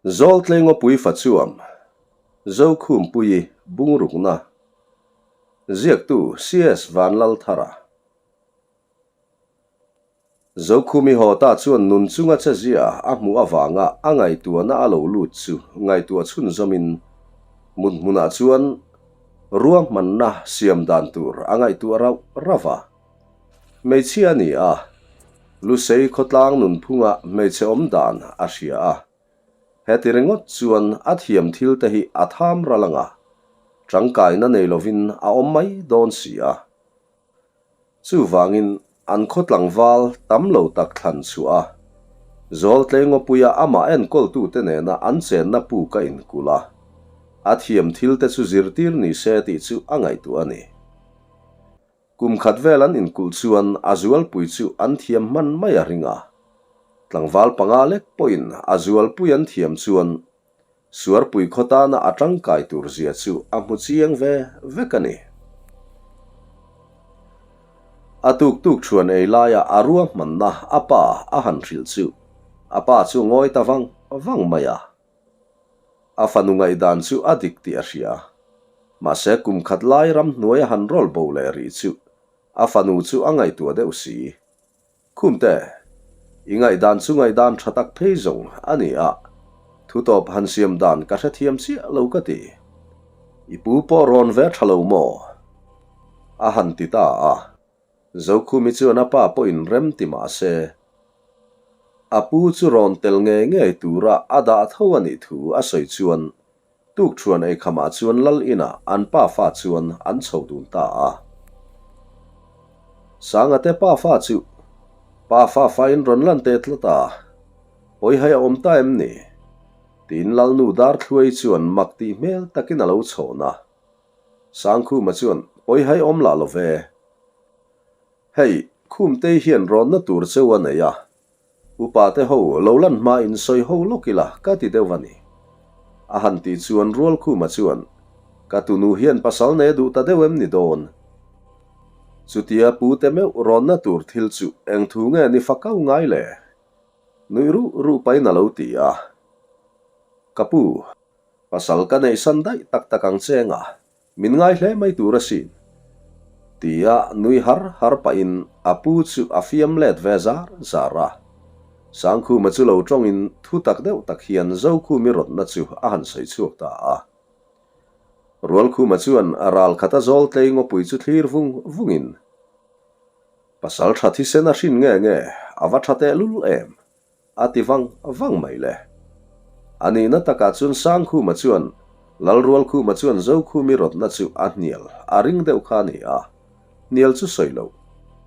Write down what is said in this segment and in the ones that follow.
Zawltlengawpui Fachuam, Zokhumpuii Bungrukna, Ziaktu CS Vanlalthara. Zokhumi haw ta chuan nun chunga che zia a hmuh avanga a ngaihtuahna a lo lut chu ngaihtuah chhunzawmin mut hmunah chuan ruahmanna siam dan tur a ngaihtuah rauh rauh a. Hmeichhia a ni a, Lusei khawtlang nunphunga hmeichhe awm dan a hria a. Heti ringawt chuan a thiam thil te hi a tham ral ang a, tangkaina nei lovin a awm mai dawn si a. Chuvangin an khaw tlangval tam lo tak thlan chhuah a, Zawltlengawpuia amah enkawltute nena an chenna puk a inkulh a, a thiam thil te chu zirtir ni se tih chu a ngaihtuah a ni. Kum khat vel an inkulh chuan a zualpui chu an thiam hman mai a ring a. Tlangval panga lek pawhin a zualpui an thiam chuan Suarpui khaw tana a tangkai tur zia chu a hmu chiang ve vek a ni. A tuk tuk thuan ei laia a ruahmanna a pa a han hrilh chu a pa chu ngawi ta vang vang mai a. A fanu ngaihdan chu a dik tih a hria. Mahse kum khat lai ramhnuai a han rawl bo leh rih chu a fanu chu a ngaihtuah deuh si. Khumte, i ngaihdan chu ngaihdan tha tak phei zawng a ni a, thutawp han siam dan ka hrethiam chiah lo ka ti. I pu pawh rawn ve tha lo maw? A han ti ta a. Zokhumi chuan a pa pawhin rem ti mah se, a pu chu rawn tel ngei ngei tura a dah tho a nih thu a sawi chuan tukṭhuan eikhamah chuan lal inah an pa fa chuan an chho dun ta a. Sangate pa fa chu pa fa fain rawn lan teh tlat a, Pawihai a awm ta em ni? tiin Lalnu Darthluai chuan mak tih hmel takin a lo chhawn a. Sangkhuma chuan, Pawihai awm lah lo ve. Hei, Khumtei hian rawnna tur cheu a nei a, upa te ho lo lan hma in sawi ho lawk ila ka ti deuh a ni. A han tih chuan Rualkhuma chuan, Ka tunu hian pasal nei a duh ta deuh em ni dawn? Chutia pu te meuh rawnna tur thil chu eng thu nge ni fakau ngai le? Nuih ruh ruh pahin a lo ti a. Ka pu, Pasal ka neih san daih tak tak ang che nga, min ngai hle mai tur asin. Tia nui har har pahin a pu chu a fiam let ve zar zar a. Sangkhuma chu lo tawngin thu tak deuh tak hian Zokhumi rawtna chu a han sawi chhuak ta a. Rualkhuma chuan ral khata zawl tlei ngawpui chu thlir vung vungin, Pasal tha thisen a hrin nge nge, a va tha tehlul em? A ti vang vang mai le. A nihna takah chuan Sangkhuma chuan Lalrualkhuma chuan Zokhumi rawtna chu a hnial a ring deuh kha a ni a, hnial chu sawi loh.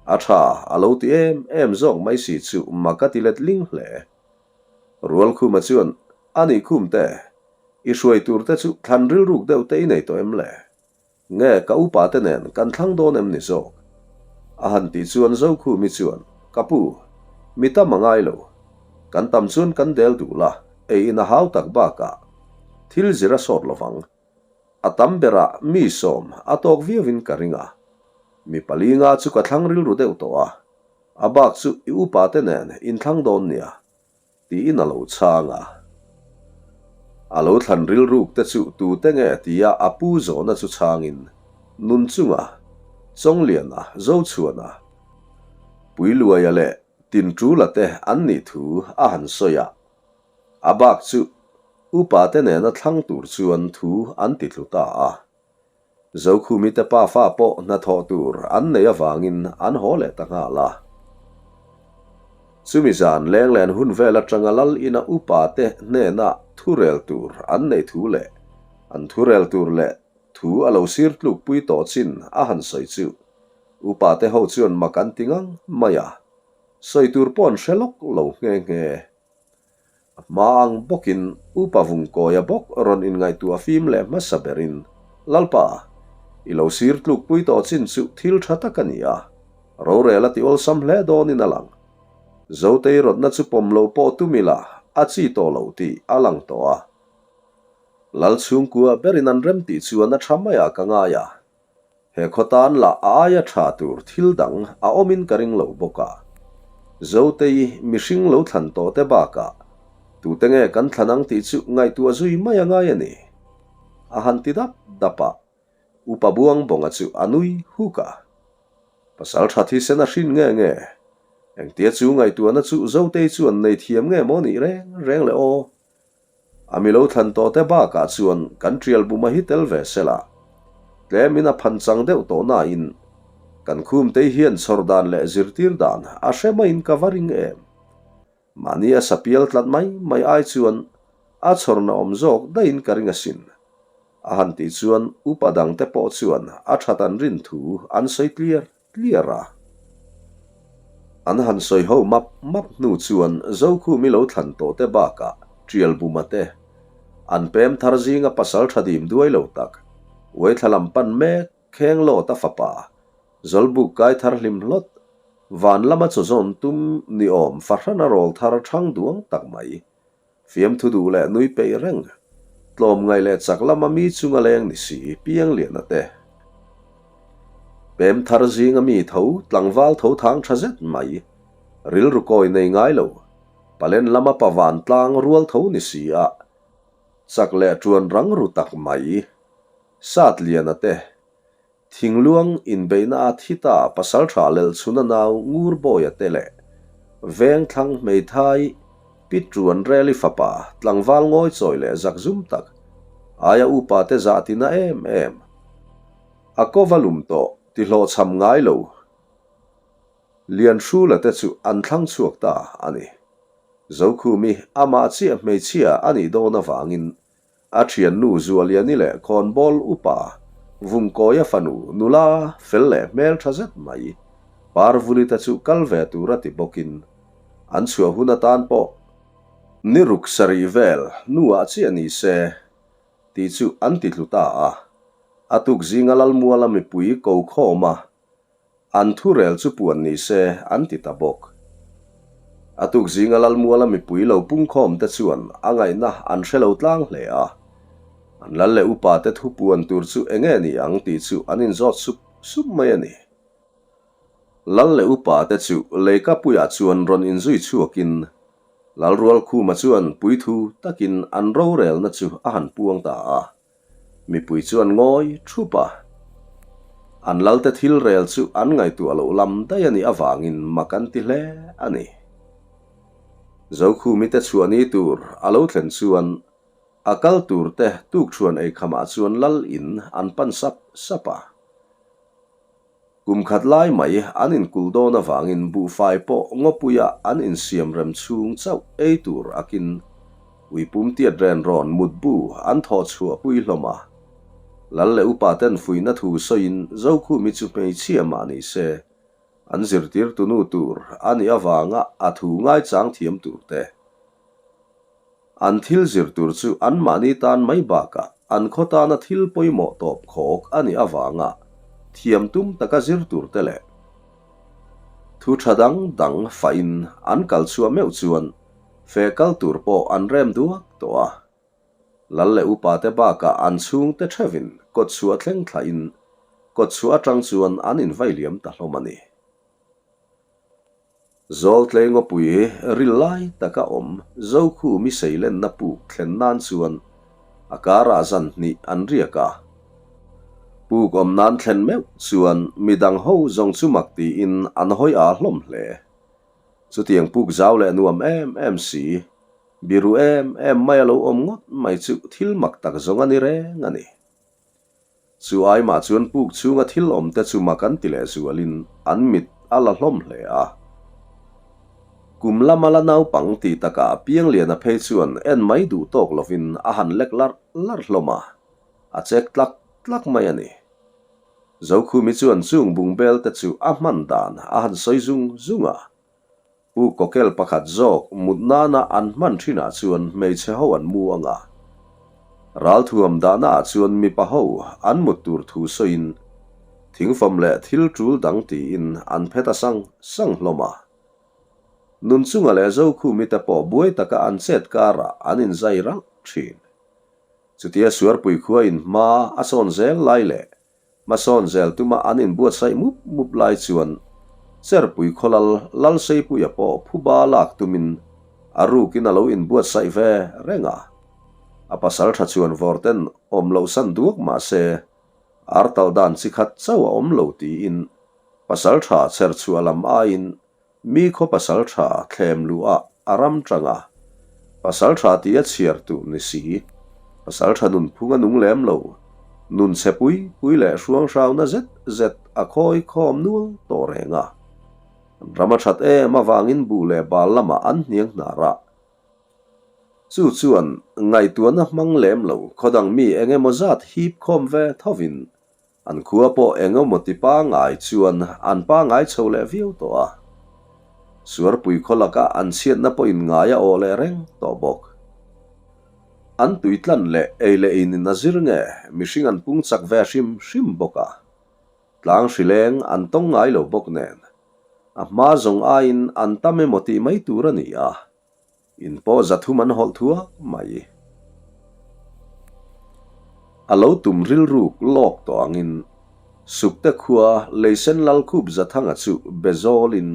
A tha a lo ti em em zawk mai si chu mak a ti let ling hle. Rualkhuma chuan, A nih Khumte, i hruai tur te chu thlan rilruk deuh te i nei tawh em le? Nge ka upa te nen kan thlang dawn em ni zawk? A han tih chuan Zokhumi chuan, Ka pu, mi tam a ngai lo. Kan tam chuan kan del duh la, ei in a hau tak bakah thil zir a sawt lovang. A tam berah mi sawm a tawk viauin ka ring a. Mi pali nga chu ka thlang rilru deuh tawh a, a bak chu i upa te nen in thlang dawn nia. Tiin a lo chhang a. A lo thlan rilruk te chu tute nge tia a pu zawhna chu chhangin Nunchunga, Chawngliana, Zochhuana, Puiluaia leh Tinṭula te an nih thu a han sawi a. A bak chu upa te nena thlang tur chuan thu an ti tlu ta a. Zokhumi te pafa pawh hnathawh tur an nei avangin an haw leh ta nghal a. Chumi zan lenglen hun vel atanga lal ina upa te hnena thurel tur an neih thu leh an thurel tur leh thu a lo sir tlukpui tawh chin a han sawi chu upa te ho chuan mak an ti ngang mai a, sawi tur pawh an hre lawk lo nghe nghe. A hma ang bawkin Upa Vungkawia bawk rawn inngaihtuah fim leh hmasa berin, Lalpa, i lo sir tlukpui tawh chin chu thil tha tak a ni a, rorel a ti awlsam hle dawnin a lang. Zotei rawtna chu pawm lo pawh tum ila a chi tawh lo tih a lang tawh a. Lal chhungkua berin an rem tih chuan a tha maiah ka ngai a. He khaw tan lah a aia tha tur thil dang a awmin ka ring lo bawk a. Zotei mihring lo thlan tawh te bakah Tute nge kan thlan ang tih chu ngaihtuah zui mai a ngai a ni. A han ti dap dap a, Upa Buangbawnga chu a nui huk a. Pasal tha thisen a hrin nge nge? Engtia chu ngaihtuahna chu Zotei chuan nei thiam nge maw nih reng reng le aw? A mi lo thlan tawh te bakah chuan kan tial buma hi tel ve sela, tlemin a phan chang deuh tawh nain kan khumtei hian chhawr dan leh zirtir dan a hre maiin ka va ring em. Mahni a sapial tlat mai mai ai chuan a chhawrna awm zawk daihin ka ring asin. A han tih chuan upa dangte pawh chuan a that an rin thu an sawi tliar tliar a. An han sawi ho map map hnu chuan Zokhumi lo thlan tawh te bakah Tial Buma te, an pem thar zinga pasal tha dim duai lo tak, uaithla lam pan mek Kheng Lawta fapa, Zawlbuk kai thar hlim hlawt, van lama chaw zawn tum ni awm fahrana rawl thar thang duang tak mai. Fiamthu duh leh nui peih reng, tlawmngaih leh chak lama mi chunga leng ni si Piangliana te. Pem thar zinga mi tho tlangval tho thang tha zet mai, rilru kawi nei ngai lo, palen lama pa vantlang rual tho ni si a, chak leh tuan rang ru tak mai, Satliana te. Thingluang inbeihna a thi ta pasaltha Lelchhuna nau Ngurbawia te leh Vengthlang hmeithai Pitruan Reli fapa tlangval ngawichawi leh zakzum tak aia upa te zah tina em em a kova lum tawh ti hlawhchham ngai lo Lianhrula te chu an thlang chhuak ta a ni. Zokhumi amah chiah hmeichhia a nih dawn avangin A thiannu Zualiani leh Khawnbawl upa Vungkawia fanu nula fel leh hmel tha zet mai Parvulita chu kal ve tur a ti bawkin an chhuah hun atan pawh ni ruk sarih vel nuah chiah ni se tih chu an ti tlu ta a. A tuk zinga Lalmuala mipui ko khawm a An thurel chu puan ni se an ti ta bawk. A tuk zinga Lalmuala mipui lo pungkhawm te chuan a ngaihna an hre lo tlang hle a. An lal leh upa te thu puan tur chu enge ni ang tih chu an inzawt sup sup mai a ni. Lal leh upa te chu Leikapuiah chuan rawn inzui chhuakin Lalrualkhuma chuan puithu takin an rorelna chu a han puang ta a. Mipui chu an ngawi thup a, an lalte thil rel chu an ngaihtuah loh lam daih a nih avangin mak an ti hle a ni. Zokhumi te chhuah ni tur a lo thlen chuan a kal tur te tukṭhuan eikhamah chuan lal in an pan sap sap a. Kum khat lai mai an inkulh dawn avangin buhfai pawh ngawpuia an insiam rem chhung chauh ei tur akin uipum tiat ren rawn mutbu an thawh chhuah pui hlawm a. Lal leh upa ten fuihna thu sawiin Zokhumi chu hmeichhia mah ni se, an zirtirtunu tur a nih avanga a thu ngaichang thiam tur te. An thil zir tur chu anmahni tan mai bakah an khaw tana thil pawimawh tawp khawk a nih avanga thiam tum taka zir tur te leh thu tha dang dang fahin an kal chhuah meuh chuan feh kal tur pawh an rem duak tawh a. Lal leh upa te bakah an chhungte theuhin kawtchhuah thleng thlahin kawtchhuah atang chuan an invai liam ta hlawm a ni. Zawltlei ngawpui hi ril lai taka awm Zokhu mi seilenna puk thlen nan chuan a karah zan hnih an riak a. Puk awm nan thlen meuh chuan midang ho zawng chu mak tiin an hawi aa hlawm hle. Chutiang puk zau leh nuam em em si, biru em em mai a lo awm ngawt mai chu thil mak tak zawng a ni reng a ni. Chu aimah chuan puk chhunga thil awmte chu mak an ti leh zualin an mit a la hlawm hle a. Kum lama la naupang tih takah Piangliana phei chuan en mai duh tawk lovin a han lek larh larh hlawm a, a chek tlak tlak mai a ni. Zokhumi chuan chung bungbel te chu a hman dan a han sawi zung zung a. Pu Kokel pakhat zawk mut nana an hman thinah chuan hmeichhe ho an mu ang a. Ralthuam dahna ah chuan mipa ho an mut tur thu sawiin thingfam leh thil tul dang tiin an phet a sang sang hlawm a. Nunchunga leh Zokhumi te pawh buai taka an chet karah an inzai ralh thin. Chutia Suarpui khua in hma a sawn zel lai leh Hmasawn zel tuma an inbuatsaih mup mup lai chuan Cherpui khawlal Lalseipuia pawh phuba lak tumin A rukin a lo inbuatsaih ve reng a. A pasalṭha chuan vawrten awm loh san duak mah se, artal dan chi khat chauh a awm lo tiin pasalṭha chherchhuah lam aiin mi khaw pasalṭha thlem luh ah a ram ṭang a. Pasalṭha tih a chhiar tur ni si, pasalṭha nunphung a nung lem lo, nun chhe pui pui leh hruanghrauna zet zet a khawi khawm nual tawh reng a. An ram a ṭhat em avangin buh leh bal lamah an hniang hnar a. Chu chuan ngaihtuahna hmang lem lo khawdang mi eng emaw zat hip khawm ve thovin an khua pawh eng emaw ti pangngai chuan an pangngai chho leh viau tawh a. Suarpui khaw laka an chhiatna pawhin ngai a awh leh reng tawh bawk. An tuitlan leh ei leh in in a zir nge mihring an pung chak ve hrim hrim bawk a. Tlang hrileng an tawng ngai lo bawk nen a hma zawng aiin an tam emaw tih mai tur a ni a. In pawh 300 an hawlh thuak mai. A lo tum rilruk lawk tawh angin Sukte khua Leisen Lalkhup Zathanga chu be zawlin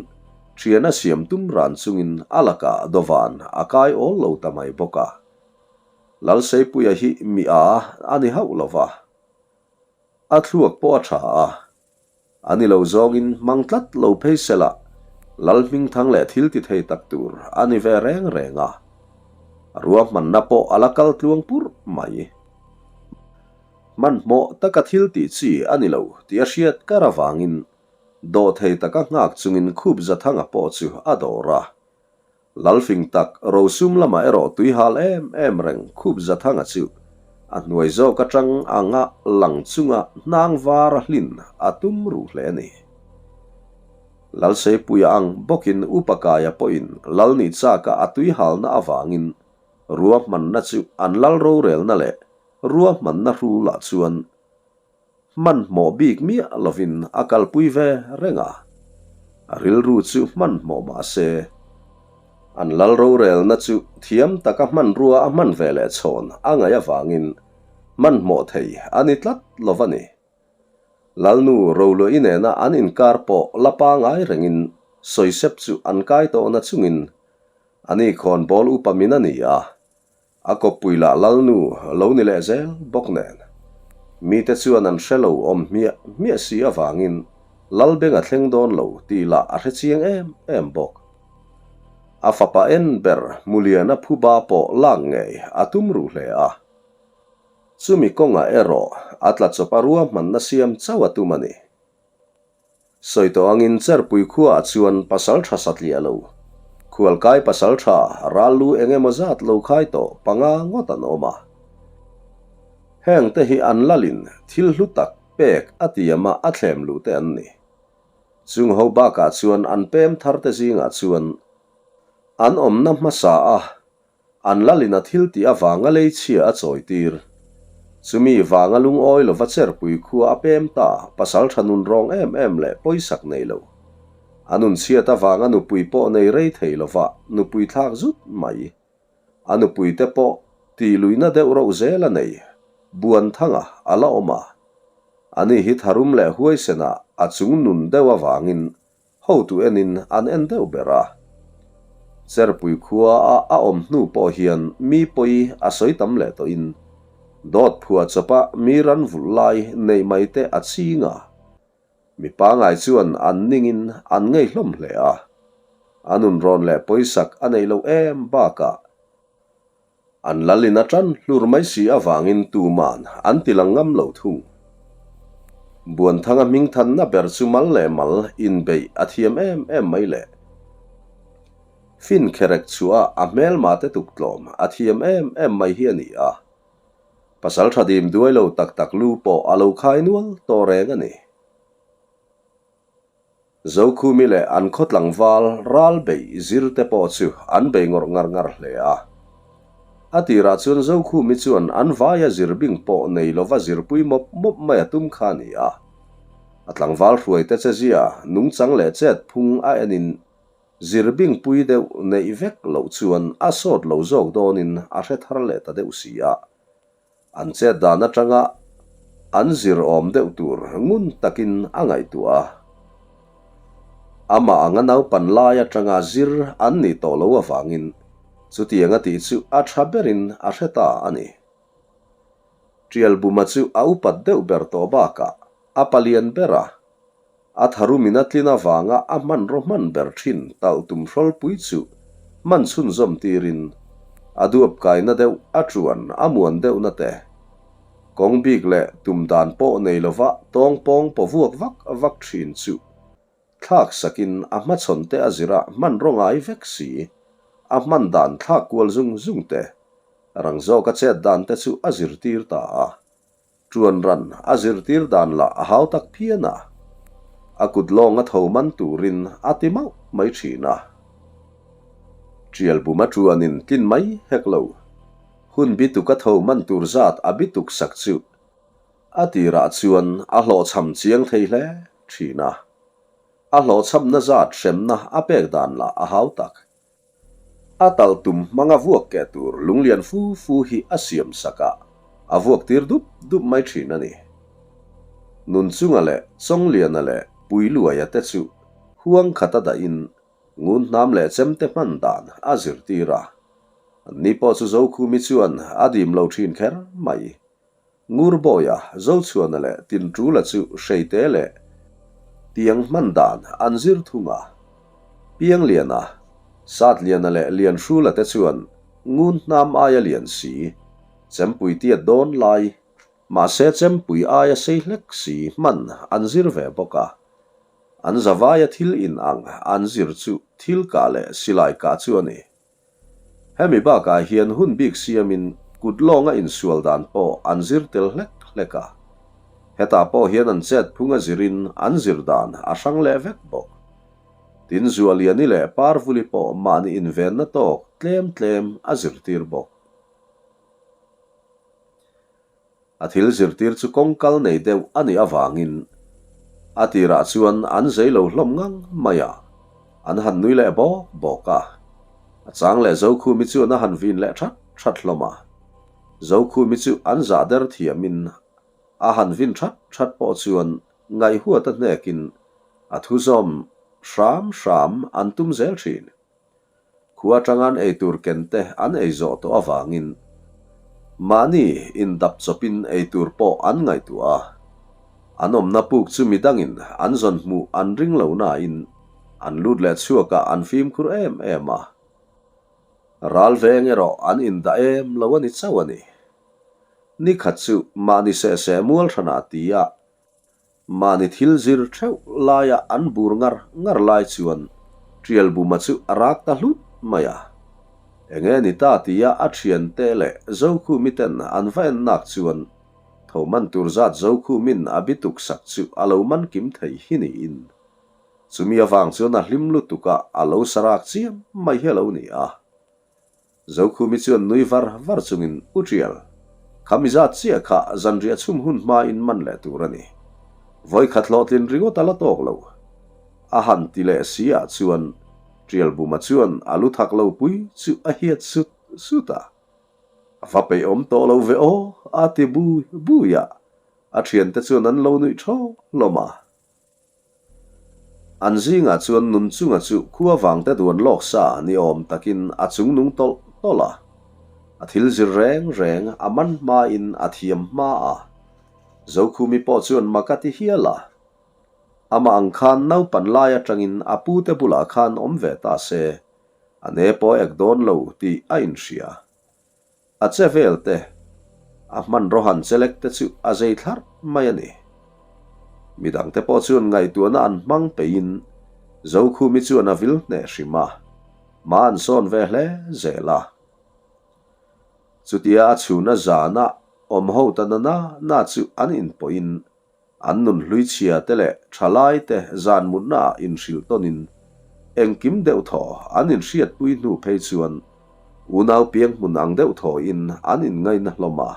thian a siam tum ran chungin a lakah dawvan a kai awl lo ta mai bawk a. Lalseipuia hi mi a a ni hauh lo va. A thluak pawh a tha a. A ni lo zawngin hmang tlat lo phei sela Lal hmingthang leh thil ti thei tak tur a ni ve reng reng a. A ruahmanna pawh a la kal tluang purh mai. Hmanhmawh taka thil tih chi a ni lo tih a hriat kar avangin dawhthei taka nghak chungin khup Zathanga pawh chu a dawr a. Lalfing tak rosum lamah erawh tuihal em em reng khup Zathanga chu a hnuai zawk atang anga lang chunga hnang var a hlin a tum ruh hle a ni. Lalseipuia ang bawkin Upa Kaia pawhin Lal nih chaka a tuihalna avangin ruahmanna chu an lal rorelna leh ruahmanna hrulah chuan Hmanhmawh bik miah lovin a kalpui ve reng a, a rilru chu hmanhmawh mah se, an lal rorelna chu thiam taka hmanrua a hman ve leh chhawn a ngaih avangin hmanhmawh thei a ni tlat lo va ni. Lalnu Roluahi nena an inkar pawh la pangai rengin sawisep chu an kai tawhna chungin ani khawnbawl upa min a ni a, A kawppui lah Lalnu lo ni leh zel bawk nen. Mite chuan an hre lo awm hmiah hmiah si avangin Lalbeng a thleng dawn lo tih lah a hre chiang em em bawk. A fapa en ber Muliana phuba pawh lak ngei a tum ruh hle a. Chumi kawngah erawh a tla chawp a ruahmanna siam chauh a tum a ni. Sawi tawh angin Cherpui khuaah chuan pasal tha satliah lo, khualkai pasal tha ral lu eng emaw zat lo khai tawh panga ngawt an awm a. Heng te hi an lalin thil hlu tak pek a tiama a thlem luh te an ni. Chung ho bakah chuan an pem thar te zingah chuan an awmna hmasa a An lalin a thil tih avanga lei chhia a chawitir. Chumi vanga lungawi lova Cherpui khua a pem ta, pasal tha nun rawng em em leh pawisak nei lo. A nun chhiat avanga nupui pawh nei rei thei lova nupui thlak zut mai. A nupui te pawh tih luihna deuh reuh zel a nei. Buanthanga a la awm a. Ani hi tharum leh huaisenah a chung nun deuh avangin Hotu enin an en deuh ber a. Cherpui khua a a awm hnu pawh hian mi pawi a sawi tam leh tawhin dawt phuah chawpa mi ran vulh lai neih mai te a ching a. Mi pangai chuan an ningin an ngei hlawm hle a. A nunrawn leh pawisak a neih loh em bakah An lalin a tan hlur mai si avangin tuman an ti lang ngam lo thung. Buanthanga hmingthanna ber chu mal leh mal inbeih a thiam em em mai le. Fin kherek chhuah a hmelma te tuktlawm a thiam em em mai hi a ni a. Pasal tha dim duai lo tak tak lu pawh a lo khai nual tawh reng a ni. Zokhumi leh an khaw tlangval ral beih zir te pawh chu an bei ngawrh ngar ngar hle a. A tirah chuan Zokhumi chuan an vaia zir bing pawh nei lova zirpui mawp mawp mai a tum kha a ni a. A tlangval hruaite che zia nungchang leh chet phung a enin zir bing pui deuh neih vek loh chuan a sawt lo zawk dawnin a hre thar leh ta deuh si a. An chet dan atanga an zir awm deuh tur ngun takin a ngaihtuah a. Amah anga naupan lai atanga zir an nih tawh lo avangin. Chutiang a tih chu a tha berin a hre ta a ni. Ṭialbuma chu a upat deuh ber tawh bakah a palian ber a, a tharumin a tlin avanga a hmanraw hman ber ṭhin talh tum hrawlpui chu hman chhunzawm tirin a duap kaina deuh a ṭuan a muan deuhna te, kawng bik leh tum dan pawh nei lova tawng pawng paw vuak vak vak ṭhin chu thlak sakin a hmachhawn te a zira hmanraw ngai vek si, a hman dan thlak kual zung zung te, rang zawka chet dan te chu a zirtir ta a. Ṭuan ran a zirtir dan lah a hau tak phian a, a kut lawng a tho man turin a ti mauh mai ṭhin a. Ṭial bum a ṭuanin tlin mai hek lo. Hun bituk a tho man tur zat a bituk sak chu a tirah chuan a hlawhchham chiang thei hle ṭhin a. A hlawhchhamna zat hremna a pek dan lah a hau tak. A tal tum hmanga vuak keh tur lunglian fu fu hi a siam sak a, a vuak tir dup dup mai thin a ni. Nunchunga leh Chawngliana leh Puiluaia te chu huang khata dahin ngun hnam leh chemte hman dan a zirtir a. Anni pawh chu Zokhumi chuan a dim lo thin kher mai. Ngurbawiha, Zochhuana leh Tinṭula chu Hreite leh Tiang hman dan an zir thung a. Piangliana, Satliana leh Lianhrula te chuan ngun hnam aia lian si, chempui tiat dawn lai, mahse chempui aia sei hlek si hman an zir ve bawk a. An zavaia thil in ang an zir chu thil kah leh silai kah chu a ni. Hemi bakah hian hun bik siamin kut lawnga insual dan pawh an zir tel hlek hlek a. Hetah pawh hian an chet phung a zirin an zir dan a hrang leh vek bawk. Tin Zualiani leh Parvuli pawh mahni invenna tawk tlem tlem a zirtir bawk. A thil zirtir chu kawng kal nei deuh a nih avangin a tirah chuan an zei lo hlawm ngang mai a, an han nui leh bawk bawk a. A chang leh Zokhumi chuan a han vin leh that that hlawm a. Zokhumi chu an zah der thiamin a han vin that that pawh chuan ngaihhuat a hnekin a thu zawm hram hram an tum zel thin. Khua atanga an eitur ken te an ei zawh tawh avangin mahni indap chawpin eitur pawh an ngaihtuah a. An awmna puk chu midangin an zawn hmuh an ring lo nain an lut leh chhuakah an fimkhur em em a. Ral veng erawh an indah em lo a ni chauh a ni. Nikhat chu mahni sehseh mual hranah tia Mahni thil zir theuh laia an bur ngar ngar lai chuan Ṭialbuma chu a rak ta hlut mai a. Enge ni ta tia a ṭhiante leh Zokhumiten an va en nak chuan tho man tur zat Zokhumin a bituk sak chu a lo man kim thei hi niin. Chumi avang chuan a hlim lutuk a a lo sarak chiam mai hi a lo ni a. Zokhumi chuan nui var var chungin, U Ṭial, kha mi zat chiah kha zanriah chhum hun hmain man leh tur a ni. Vawikhat hlawhtlin ringawt a la tawk lo. A han ti leh si ah chuan Ṭialbuma chuan a lu thak lo pui chu a hiat sut sut a. A va peihawm tawh lo ve aw, a ti bui bui a, a ṭhiante chuan an lo nuih ṭhaw hlawm a. An zingah chuan Nunchunga chu khua vangte duan lawk sa ni awm takin a chungnung tawlh tawlh a. A thil zir reng reng a man hmain a thiam hma a. Zokhumi pawh chuan mak a ti hial a. Amah ang khan naupan lai atangin a pute bulah khan awm ve ta se, a ne pawh ek dawn lo tih a inhria. A che vel te, a hmanraw han chelek te chu a zei thlarh mai a ni. Midangte pawh chuan ngaihtuahna an hmang peihin Zokhumi chuan a vil hneh hrim a, hma an sawn ve hle zel a. Chutia a chhuna zana awm ho ta na na na chu an inpawhin An nun hlui chhia te leh thalai te zan mutna ah inhrilh tawnin engkim deuh thaw an inhriatpui hnu phei chuan unau piang hmun ang deuh thaw in an inngaina hlawm a.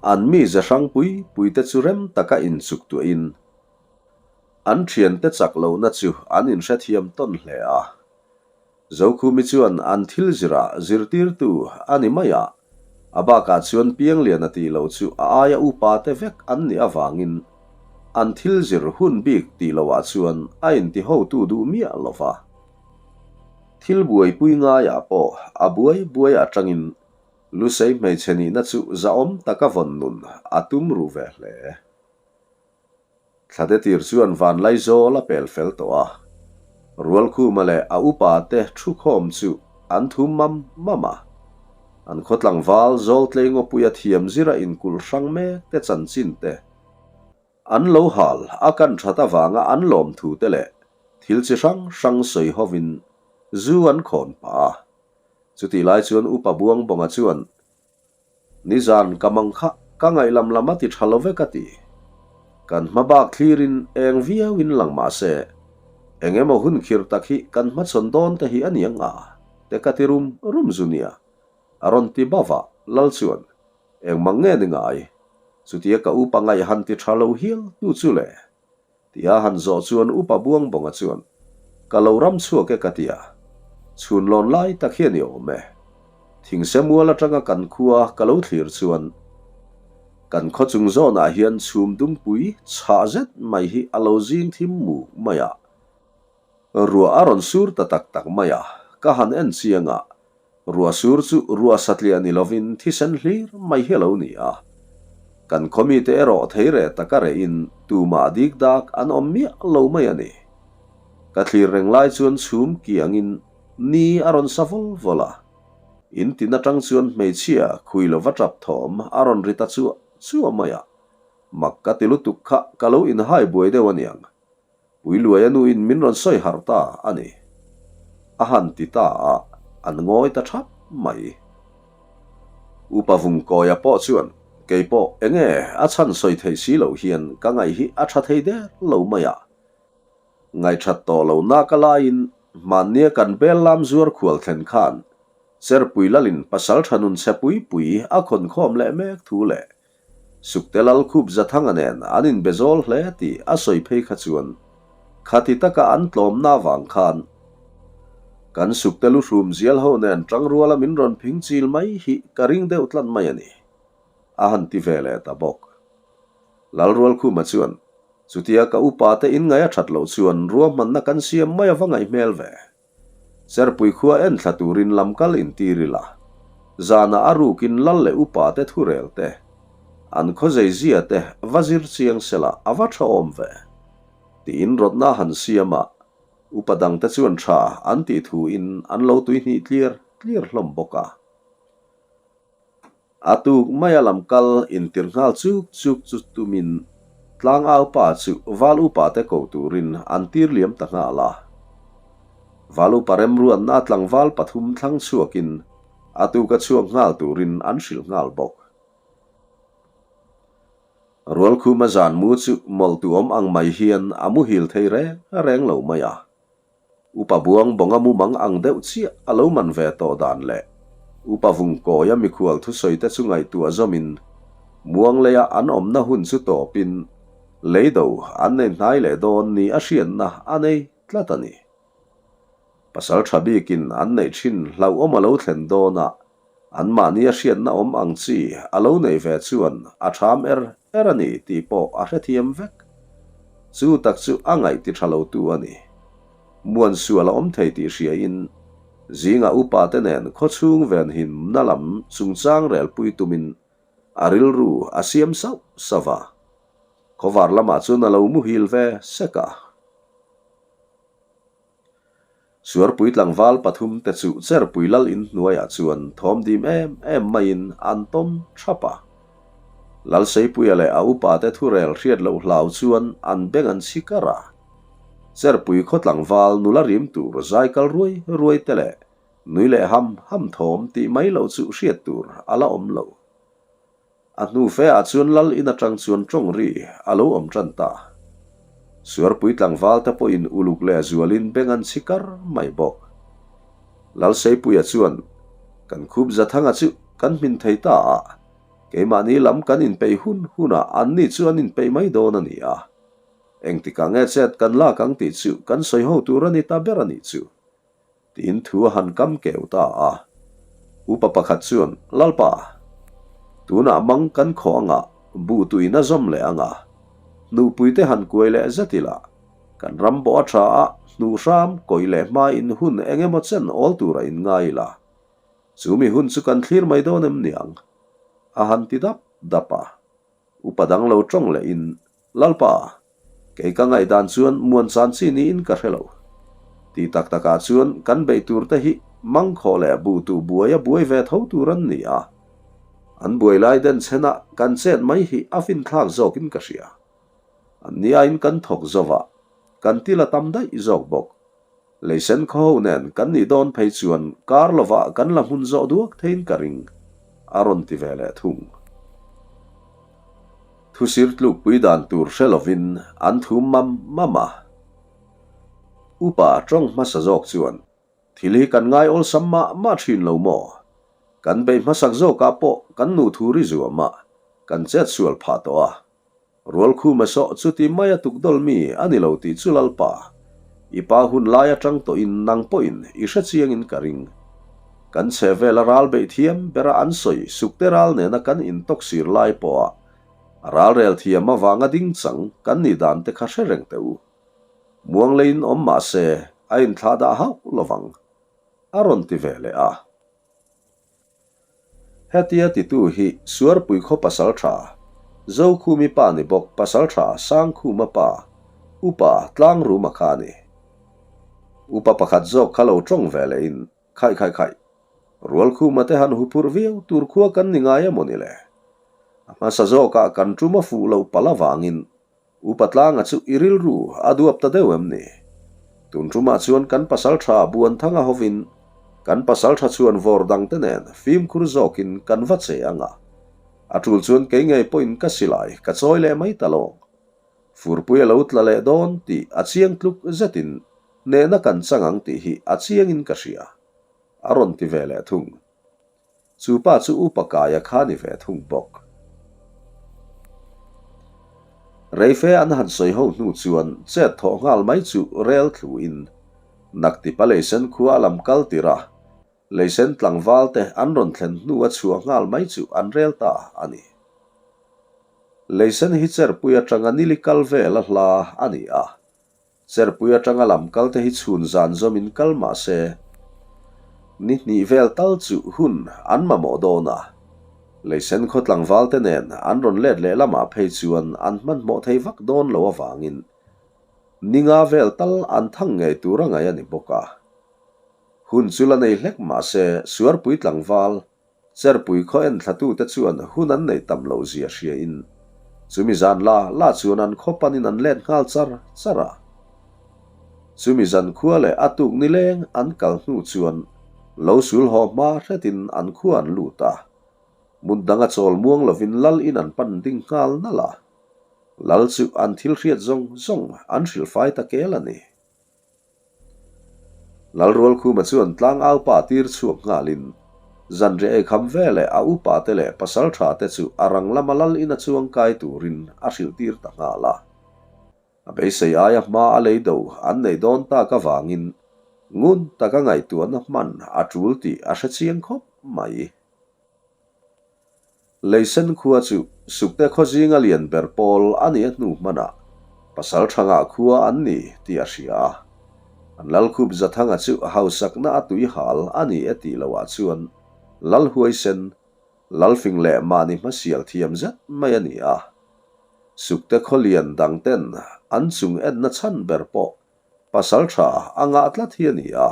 An mi ze hrang pui pui te chu rem taka inchuk tuahin an thiante chak lohna chu an inhrethiam tawn hle a. Zokhumi chuan an thil zirah zirtirtu a ni mai a, a bakah chuan Piangliana tih loh chu a aia upa te vek an nih avangin an thil zir hun bik tih lohah chuan a intihotu duh miah lo va. Thil buaipui ngaiah pawh a buai buai atangin Lusei hmeichhe nihna chu zahawm taka vawn nun a tum ru ve hle. Thlate tir chuan Vanlaizawl a pel fel tawh a, Rualkhuma leh a upa te thukhawm chu an thum mam mam a. An khaw tlangval Zawltlei ngawpuia thiam zira inkulh hrang mek te chanchin te, an lo hal a kan that avanga an lawm thu te leh thil chi hrang hrang sawi hovin zu an khawn pah a. Chutih lai chuan Upa Buangbawnga chuan, Nizan ka mang kha ka ngaih lam lam a ti tha lo ve ka ti. Kan hma bak thlirin eng viauin lang mah se, eng emaw hun khir tak hi kan hmachhawn dawn te hi a ni ang a, te ka ti rum rum zu nia. A rawn ti bauh a, Lal chuan, Eng mang nge ni ngai? Chutia ka upa ngaih han ti tha lo hial tu chu le? Tia han zawh chuan Upa Buangbawnga chuan, Ka lo ram chhuak e ka ti a, chhun lawn lai tak hian i awm e. Thingse mual atanga kan khua ka lo thlir chuan kan khaw chung zawnah hian chhum dumpui chhah zet mai hi a lo zing thim muk mai a, ruah a rawn sur ta tak tak mai a, ka han en chiang a, Ruah sur chu ruah satliah ni lovin thisen hlir mai hi a lo ni a. Kan khaw mite erawh thei reh taka rehin tumah dik dak an awm miah lo mai a ni. Ka thlir reng lai chuan chhum kiangin ni a rawn sa vawl vawl a. In tin atang chuan hmeichhia khui lova tap thawm a rawn ri ta chuah chuah mai a. Mak ka ti lutuk kha ka lo inhai buai deuh aniang. Puiluaia nuin min rawn sawi harh ta a ni. A han ti ta a, an ngawi ta thap mai. Upa Vungkawia pawh chuan, Kei pawh enge a chhan sawi theih si loh hian ka ngaih hi a tha thei der lo mai a. Ngaihthat tawh lo nak a laiin hmannia kan bel lam zuar khual thlen khan Cherpui Lalin pasal tha nun chhe pui pui a khawn khawm leh mek thu leh Sukte Lal Khup Zathanga nen an inbe zawl hle tih a sawi phei kha chuan khati taka an tlawmna avang khan kan Sukte lu hrum zial ho nen tangruala min rawn phing chil mai hi ka ring deuh tlat mai a ni, a han ti ve leh ta bawk. Lalrualkhuma chuan chutia ka upa te inngaih a that loh chuan ruahmanna kan siam mai ava ngaih hmel ve. Serpui khua en thla turin lam kal intir ila, zanah a rukin lal leh upa te thurel te, an khaw zeizia te va zir chiang sela a va tha awm ve, tiin rawtna han siam a, upa dangte chuan tha an tih thuin an lo tuihnih tliar tliar hlawm bawk a. A tuk maia lam kal intir nghal chuk chuk chu tumin tlangau pa chu val upa te ko turin an tir liam ta nghal a. Val upa remruatna tlangval pathum thlang chhuakin a tuka chhuak nghal turin an hrilh nghal bawk. Rualkhuma zan mu chu mawlhtu awm ang mai hian a muhil thei reng reng lo mai a. Upa Buang Bawnga mumang ang deuh chiah a lo man ve tawh dan leh Upa Vungkawia mikhual thusawi te chu ngaihtuah zawmin Muangleia an awmna hun chu tawpin leido an nei hnai leh dawn ni a hriatna a nei tlat a ni. Pasal tha bikin an neih thin hlauhawm a lo thlen dawn a, Anmahni a hriatna awm ang chi a lo neih ve chuan a ṭham er er a ni tih pawh a hrethiam vek. Chu tak chu a ngaih ti ṭha lotu a ni. Muan sual a awm thei tih hriain zingah upate nen khawchhung venhimna lam chungchang relpui tumin a rilru a siam sauh sauh a. Khawvar lamah chuan a lo muhil ve sek a. Suarpui tlangval pathum te chu Cherpui lal in hnuaiah chuan thawm dim em em maiin an tawm thap a. Lalseipuia leh a upa te thurel hriat loh hlau chuan an beng an chhi kar a. Cherpui khaw tlangval nula rim tur zai kal ruai ruai te leh nui leh ham ham thawm tih mai loh chu hriat tur a la awm lo. A hnu fe ah chuan lal in atang chuan tawng ri a lo awm tan ta. Suarpui tlangval te pawhin uluk leh zualin beng an chhi kar mai bawk. Lalseipuia chuan, Kan khup Zathanga chu kan hmin thei ta a, keimahni lam kan inpeih hun hunah anni chu an inpeih mai dawn a ni a. Engtikah nge chet kan lak ang tih chu kan sawi ho tur a ni ta ber a nih chu. Tiin thu a han kam keu ta a. Upa pakhat chuan, Lalpa, tunah mang kan khaw anga buh tuin a zawm leh anga, hnuhpuite han kuai leh zet ila, kan ram bawh a tha a, hnuh hram kawih leh hma in hun eng emaw chen awl tura in ngai ila, chu mi hun chu kan thlir mai dawn em niang? A han ti dap dap a. Upa dang lo tawng leh in, Lalpa, kei ka ngaihdan chuan muan chan chi niin ka hre lo. Ti tak takah chuan kan beih tur te hi mangkhawh leh buh tuh buai a buai ve tho tur an ni a. An buai lai den chhenah kan chet mai hi a finthlak zawkin ka hria. An ni aiin kan thawk zovah kan til a tam daih zawk bawk. Leisen khaw ho nen kan nih dawn phei chuan kar lovah kan la hmun zawh duak theiin ka ring, a rawn ti ve leh thung. Thusir tlukpui dan tur hre lovin an thum mam mam a. Upa tawng hmasa zawk chuan, Thil hi kan ngai awlsam mah mah thin lo maw? Kan beih hmasak zawkah pawh kan nu thu ri zuam a, kan chetsual phah tawh a. Rualkhuma sawh chuti maia tukdawl mi a ni lo tih chu Lalpa, i pa hun lai atang tawhin nang pawhin i hre chiangin ka ring. Kan chhe vela ral beih thiam bera an sawi sukte ral nena kan intawk sir lai pawha a ral rel thiam avanga ding chang kan nih dan te kha hre reng teh u. Muang leiin awm mah se a inthlah dah hauh lovang, a rawn ti ve leh a. Hetia titu hi Suarpui khaw pasaltha, Zokhumi pa ni bawk pasaltha Sangkhuma pa, Upa Tlangruma kha a ni. Upa pakhat zawk kha lo tawng ve lehin, Khaih khaih khaih, Rualkhuma te han huphurh viau tur khua kan ni ngai emaw ni le? A hmasa zawkah kan tum a fuh loh palh avangin Upa Tlanga chu i rilru a duap ta deuh em ni? Tun tumah chuan kan pasaltha Buanthanga hovin kan pasaltha chuan vawr dangte nen fimkhur zawkin kan va che ang a. A tul chuan kei ngei pawhin ka silai ka chawi leh mai ta lawng. Furpui a lo tla leh dawn tih a chiang tluk zetin hnehna kan chang ang tih hi a chiangin ka hria, a rawn ti ve leh thung. Chu pa chu upa kaia kha ni ve thung bawk. Reife an han sawi ho hnu chuan chet thawh nghal mai chu rel thluin Naktipa leisen khua a lam kal tir a, leisen tlangval te an rawn thlen hnu a chhuah nghal mai chu an rel ta a ni. Leisen hi cherpui atanga nili kal vel a hla a ni a, Cherpui atanga lam kal te hi chhun zan zawmin kal mah se, ni hnih vel tal chu hun an mamawh dawn a. Leisen khaw tlangval te nen an rawn let leh lamah phei chuan an hmanhmawh thei vak dawn lo avangin ni nga vel tal an thang ngei tur a ngaih a ni bawk a. Hun chu la nei hlek mah se Suarpui tlangval Cherpui khaw en thlatute chuan hun an neih tam loh zia hriain chumi zan la la chuan an khaw panin an let nghal char char a. Chumi zan khua leh a tuk nileng an kal hnu chuan lo sul haw hma hretin an khua an lut a. Hmun danga chawl muang lovin lal in an pan ding nghal nalh a. Lal chu an thil hriat zawng zawng an hrilhfai ta kel a ni. Lalrualkhuma chuan tlangau pa tir chhuak nghalin zanriah ei kham ve leh a upa te leh pasaltha te chu a rang lama lal ina chuang kai turin a hrilh tir ta nghal a. A beisei aia hma a lei do an neih dawn tak avangin ngun taka ngaihtuahna hman a tul tih a hre chiang khawp mai. Leisen khua chu Sukte khaw zinga lian ber pawl a nih a hnu hmanah pasal thangah khua an ni tih a hria a. An Lalkhup Zathanga chu hausakna a tui hal a ni e tih loah chuan Lalhuaisen, Lalfing leh mahni hmasial thiam zet mai a ni a. Sukte khaw lian dangten an chung enna chhan ber pawh Pasal tha a ngah tlat hi a ni a,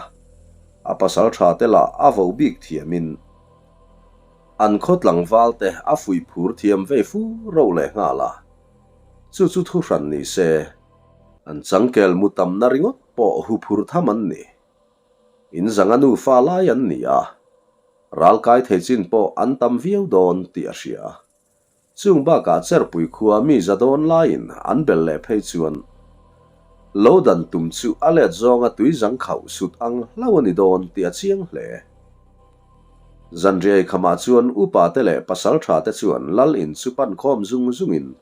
a pasal tha te lah a vo bik thiamin an khaw tlangval te a fuih phur thiam vei fu ro leh nghal a, chu chu thu hran ni se, an changkel mu tamna ringawt pawh hu phur tham an ni. In zanga nufa lai an ni a, ralkai thei chin pawh an tam viau dawn tih a hria. Chung bakah Cherpui khua mi za dawn laiin an bel leh phei chuan lo dan tum chu a let zawnga tui zang khauh sut ang hlau a ni dawn tih a chiang hle. Zanriai khamah chuan upa te leh pasaltha te chuan lal in chu pan khawm zung zungin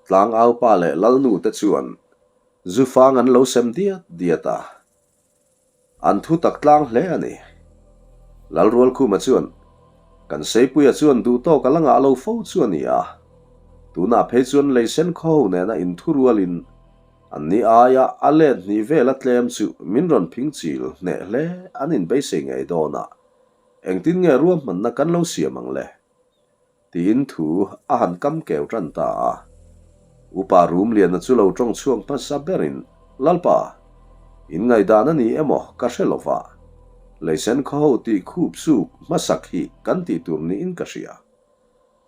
tlangaupa leh lalnu te chuan zufang an lo sem diat diat a. An thu tak tlang hle a ni. Lalrualkhuma chuan, Kan Seipuia chuan duhtawk a la ngah lo fo chu a ni a. Tunah phei chuan leisen khaw ho nena inthu rualin. Anni aia a let hnih vela tlem chu min rawn phing chil hneh hle an inbeisei ngei dawn a, engtin nge ruahmanna kan lo siam ang le? Tiin thu a han kam keu tan ta a. Upa Rumliana chu lo tawng chhuak hmasa berin, Lalpa, in ngaihdan a ni emaw ka hre lo va, leisen khaw ho tih khup suk hmasak hi kan tih tur niin ka hria.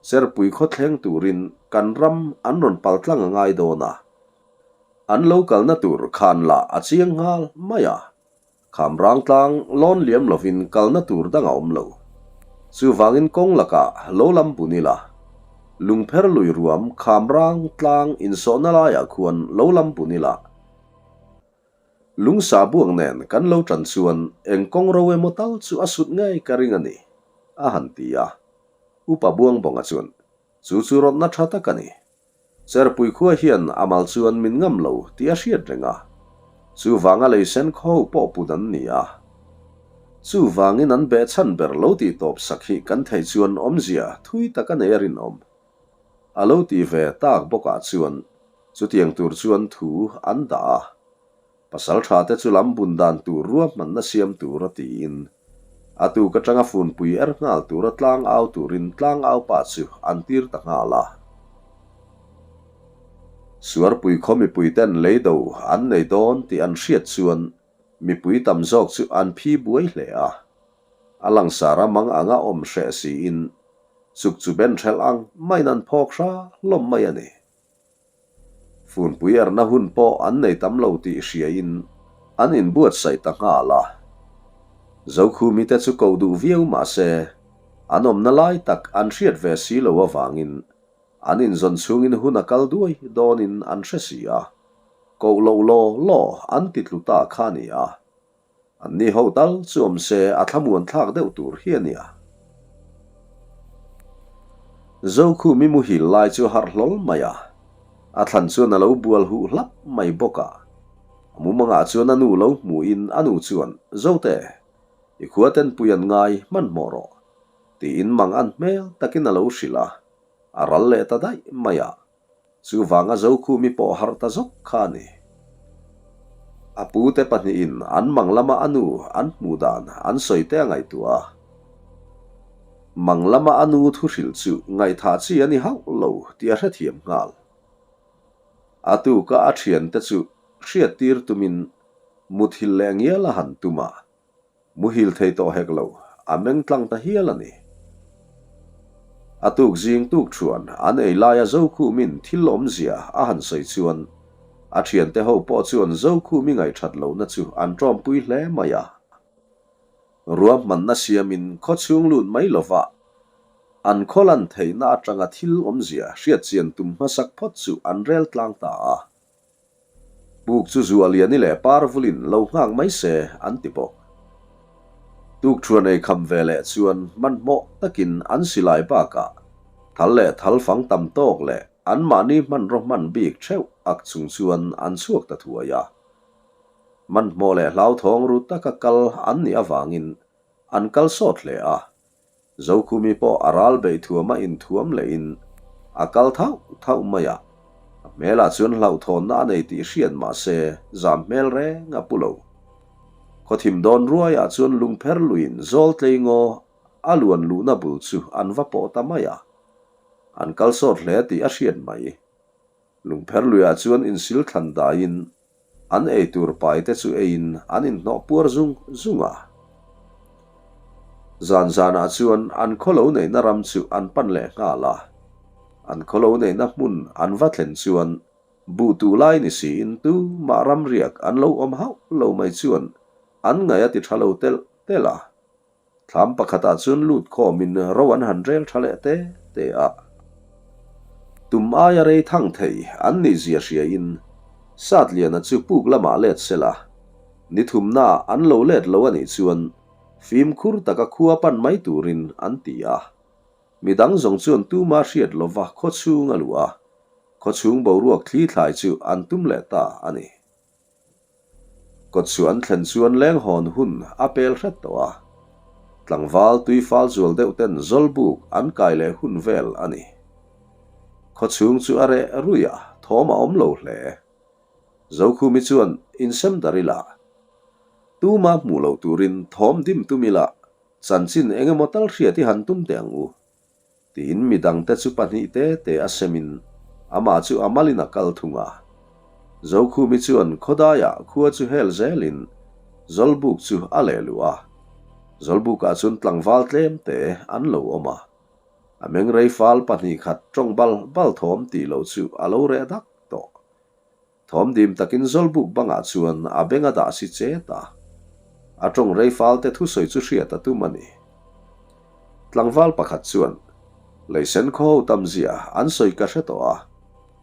Serpui khawthleng turin kan ram an rawn pal tlang a ngai dawn a, an lo kalna tur khan lah a chiang nghal mai a, kham rang tlang lawn liam lovin kalna tur dang a awm lo. Chuvangin kawng lakah lo lam bun ila, lungpher lui ruam kham rang tlang insawhna laiah khuan lo lam bun ila, Lungsa buak nen kan lo tan chuan eng kawng ro emaw tal chu a sut ngei ka ring a ni, a han ti a. Upa Buangbawnga chuan, Chu chu rawtna tha tak a ni. Cherpui khua hian a mal chuan min ngam lo tih a hriat reng a. Chuvanga leisen khaw ho pawh put an ni a. Chuvangin an behchhan ber lo tih tawp sak hi kan theih chuan awmzia thui tak a nei a rinawm. A lo ti ve tak bawkah chuan chutiang tur chuan thu an dah a. Pasal tha te chu lam bun dan tur ruahmanna siam tur a tiin a tuk atanga funpui er nghal tura tlang au turin tlang au pa chu an tir ta nghal a. Suarpui khaw mipui ten leido an nei dawn tih an hriat chuan mipui tam zawk chu an phi buai hle a. A langsar a mang anga awm hreh siin chuk chu ben hrelh ang maiin an phawk hra hlawm mai a ni. Funpui erna hun pawh an nei tam lo tih hriain an inbuatsaih ta nghal a. Zokhumi te chu koh duh viau mah se an awmna lai tak an hriat ve si lo avangin an inzawn chhungin hun a kal duai dawnin an hre si a, koh loh law law an ti tlu ta kha a ni a. An ni ho tal chu awm se a thlamuan thlak deuh tur hi a nia. Zokhumi muhil lai chu a harh hlawl mai a, a thlan chuan a lo bual huh hlap mai bawk a. A mumangah chuan a nu lo hmuhin a nu chuan, Zote, i khua tenpui an ngai hmanhmawh rawh, tiin mang an hmel takin a lo hrilh a, a ral leh ta daih mai a. Chuvanga Zokhumi pawh harh ta zawk kha a ni. A pute pahnihin an mang lama a nu an hmuh dan an sawi te a ngaihtuah a. Mang lama a nu thu hrilh chu ngaihthah chi a ni hauh lo tih a hrethiam nghal. A tuka a thiante chu hriattir tumin muthilh leh ngial a han tum a. Muhil thei tawh hek lo, a meng tlang ta hial a ni. A tuk zing tuk thuan an ei laia Zokhumin thil awmzia a han sawi chuan a thiante ho pawh chuan Zokhumi ngaihthat lohna chu an tawmpui hle mai a. Ruahmanna siamin khawchhung lut mai lova an khaw lan theihna atanga thil awmzia hriatchian tum hmasak phawt chu an rel tlang ta a. Puk chu Zualiani leh Parvulin lo nghak mai se an ti bawk. Tukṭhuan ei kham ve leh chuan hmanhmawh takin an silai bakah thal leh thal fang tam tawk leh anmahni hmanraw hman bik theuh ak chung chuan an chhuak ta thuai a. Hmanhmawh leh hlauthawng ru taka kal an nih avangin an kal sawt hle a. Zokhumi pawh a ral beih thuama inthuam lehin a kal thauh thauh mai a, a hmelah chuan hlauhthawnna a nei tih hriat mah se zam hmel reng a pu lo. Khawthim dawn ruaiah chuan lungpher luiin zawl tlei ngaw a luan luhna bul chu an va pawh ta mai a, an kal sawt hle tih a hriat mai. Lungpher luiah chuan insil thlan daiin An eitur paite chu eiin an inhnawh puar zung zung a. Zan zanah chuan an khaw lo neihna ram chu an pan leh nghal a. An khaw lo neihna hmun an va thlen chuan buh tuh lai ni siin tumah ram riak an lo awm hauh lo mai chuan an ngaih a ti tha lo telh telh a. Thlam pakhatah chuan lut khawmin ro an han rel tha leh te te a. Tum aia rei thang thei an nih zia hriain Satliana chu puk lamah let sela, ni thumnaah an lo let lo a nih chuan fimkhur taka khua pan mai turin an ti a. Midang zawng chuan tuma hriat lova khawchhung a luh a, khawchhung boruak thli thlai chu an tum leh ta a ni. Kawtchhuah an thlen chuan leng hawn hun a pel hret tawh a, tlangval tui fal zual deuh ten zawlbuk an kai leh hun vel a ni. Khawchhung chu a reh ruih a, thawm a awm lo hle. Zokhumi chuan insem dar ila, tuma hmuh loh turin thawm dim tum ila, chanchin eng emaw tal hriat i han tum teh ang u. Tiin midangte chu pahnih te te a semin amah chu a malin a kal thung a. Zokhumi chuan khawdaiah khua chu hel zelin Zawlbuk chu a leh luh a. Zawlbukah chuan tlangval tlem te an lo awm a. A mengrei fal 2 khat tawng bal bal thawm tih loh chu a lo reh dak tawh. Thawm dim takin Zawlbuk bangah chuan a beng a dah si chet a. A tawng rei falte thusawi chu hriat a tum a ni. Tlangval pakhat chuan, Leisen khaw ho tam zia an sawi ka hre tawh a,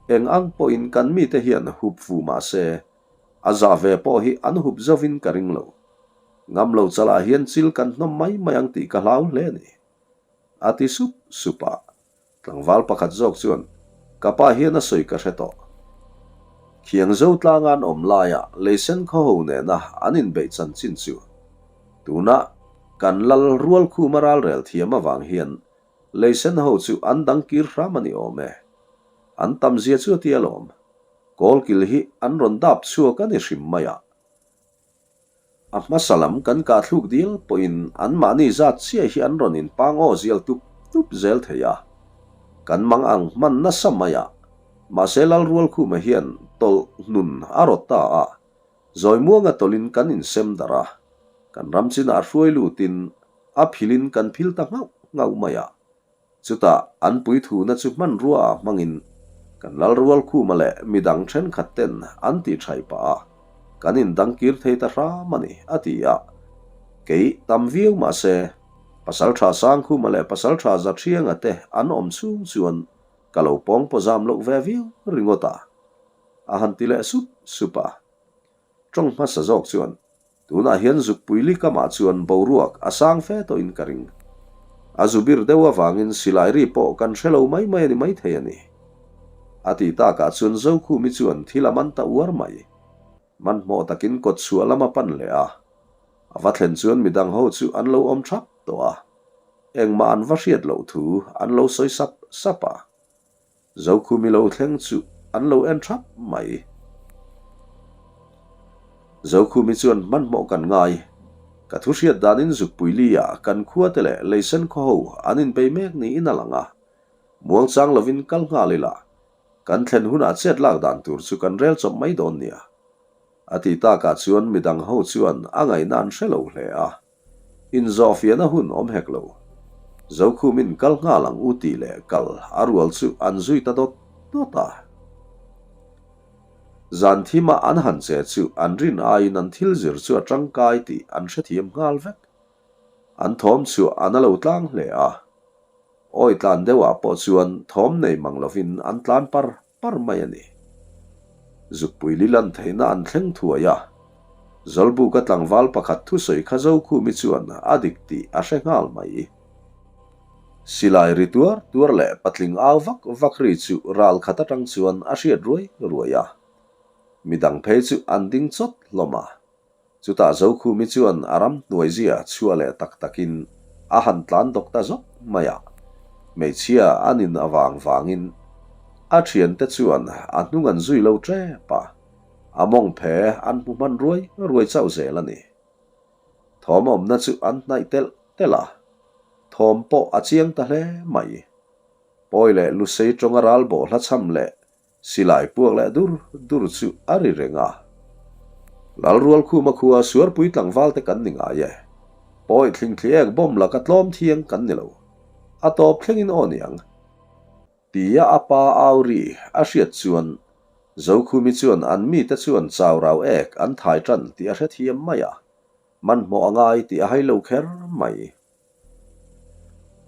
eng ang pawhin kan mite hian hup fu mah se, a za ve pawh hi an hup zovin ka ring lo. Ngam lo chalah hian chil kan hnawm mai mai ang tih ka hlau hle a ni. A ti sup sup a. Tlangval pakhat zawk chuan, Ka pa hian a sawi ka hre tawh. Khiang zo tlanga an awm laia Leisen khaw ho nena an inbeih chanchin chu tuna kan lal rual khuma ralrel thiam avang hian Leisen ho chu an dang kir hram a ni awm e. An tam zia chu a ti alawm. Kawlkil hi an rawn dap chhuak a ni hrim mai a. A hmasa lam kan kah thluk dil pawhin anmahni zat chiah hi an rawn inpang aw zial tup tup zel thei a. Kan mang ang hman nasa mai a. Mahse Lalrualkhuma hian tawlh hnun a rawt ta a, Zawimuanga tawlhin kan insem darh a. Kan ram chinah hruai lutin a philin kan phil ta nghauh nghauh mai a. Chutah an puithuna chu hmanrua ah hmangin kan Lalrualkhuma leh midang thenkhat ten an tih thaih pah a, kan indangkir thei ta hram a ni, a ti a. Kei tam viau mah se, Pasaltha Sangkhuma leh Pasaltha Zathianga te an awm chhung chuan ka lo pawng paw zam loh ve viau ringawt a, a han ti leh sup sup a. Tawng hmasa zawk chuan Tunah hian zukpui likamah chuan boruak a sang fe tawhin ka ring. A zu bir deuh avangin silai ri pawh kan hre lo mai mai a ni maithei a ni. A ti takah chuan Zokhumi chuan thil a man ta uar mai. Hmanhmawh takin kawt chhuah lam a pan leh a. A va thlen chuan midang ho chu an lo awm thap tawh a. Engmah an va hriat loh thu an lo sawi sap sap a. Zokhumi lo thleng chu an lo en thap mai. Zokhumi chuan hmanhmawh kan ngai. Ka thu hriat danin Zukpui Li-ah kan khuate leh Leisen khaw ho an inbei mek niin a lang a. Muangchang lovin kal nghal ila, kan thlen hunah chet lak dan tur chu kan rel chawp mai dawn nia. A ti takah chuan midang ho chuan a ngaihna an hre lo hle a. Inzawhfiahna hun awm hek lo. Zokhumin kal nghal ang u tih leh kal a rual chu an zui ta dawt dawt a. Zan thima an han che chu an rin aiin an thil zir chu a tangkai tih an hrethiam nghal vek. An thawm chhuah an a lo tlang hle a. Awi tlan deuhah pawh chuan thawm nei mang lovin an tlan par par mai a ni. Zukpui li lan theihna an thleng thuai a, Zawlbuka tlangval pakhat thusawi kha Zokhumi chuan a dik tih a hre nghal mai. Silai ri tuar tuar leh patling au vak vak ri chu ral khat atang chuan a hriat ruai ruai a. Midang phei chu an ding chawt hlawm a. Chutah Zokhumi chuan a ram hnuai zia chhuah leh tak takin a han tlan dawk ta zawk mai a, hmeichhia a nin avang vangin a thiante chuan a hnung an zui lo tep a, a mawng phe an hmu hman ruai ruai chauh zel a ni. Thawm awmna chu an hnaih telh telh a, thawm pawh a chiang ta hle mai. Pawi leh Lusei tawnga ralbawh hlachham leh Silai puak leh dur dur chu a ri reng a. Lalrualkhuma khua Suarpui tlangval te kan ni ngai e. Pawi thlingthli ek bomb laka tlawm thiang kan ni lo. A tawp thlengin aw niang. Tia a pa au ri a hriat chuan Zokhumi chuan an mite chuan chau rau ek an thai tan tih a hrethiam mai a. Hmanhmawh a ngai tih a hai lo kher mai.